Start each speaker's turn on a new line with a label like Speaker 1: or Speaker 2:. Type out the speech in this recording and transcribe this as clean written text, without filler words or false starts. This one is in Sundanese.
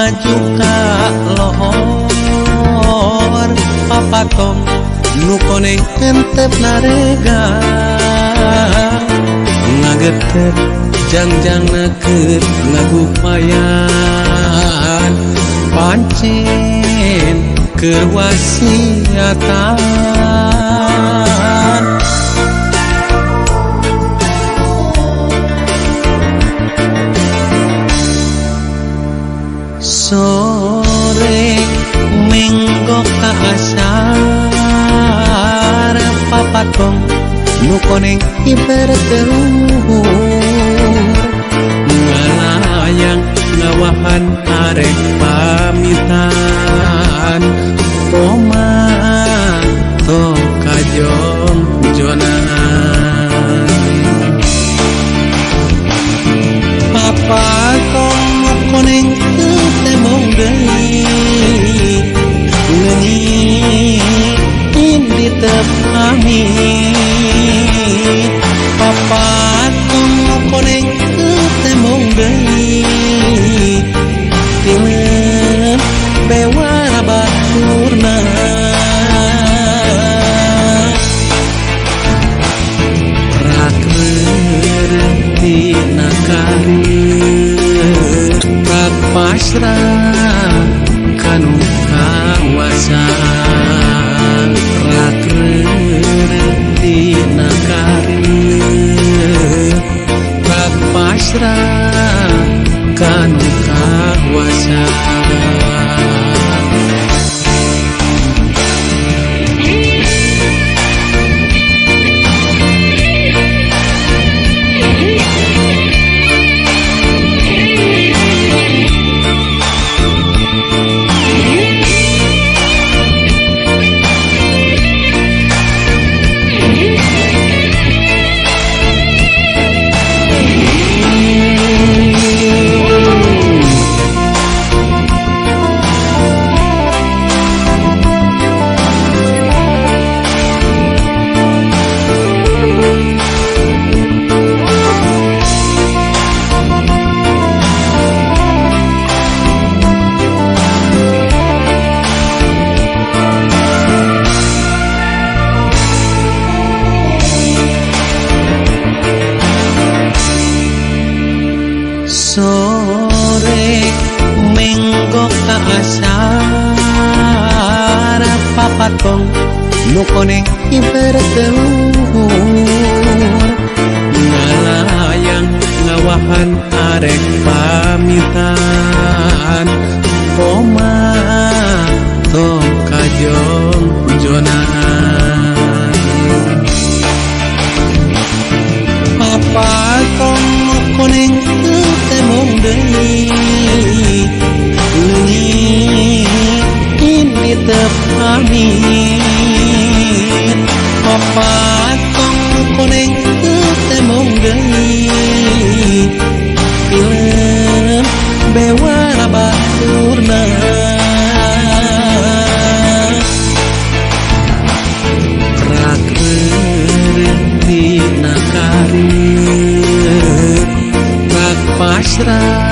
Speaker 1: maju ka lohor papatong nu koneng hentep naregang ngageter jangjangna keur ngagupayan pancen keur wasiatan. Sore menggok ka asar papatong nu koneng hiber teluhur ngalayang ngawahan arek pamitan koma tong kajong jonan papatong nu koneng temong deui leungit indi teu pamit papatong nu koneng temong deui tilem bewara baturna rak reureun tina kareut rak pasrah kanu kawasa rak reureun tina kareut rak pasrah kanu kawasa. Sore menggok ka asar papatong nu koneng hiber teluhur ngalayang ngawahan arek pamitan koma tong kajong jonan papatong nu koneng temong deui leungit indi teu pamit papatong nu koneng temong deui tilem bewara baturna rak reureun tina kareut rak pasrah.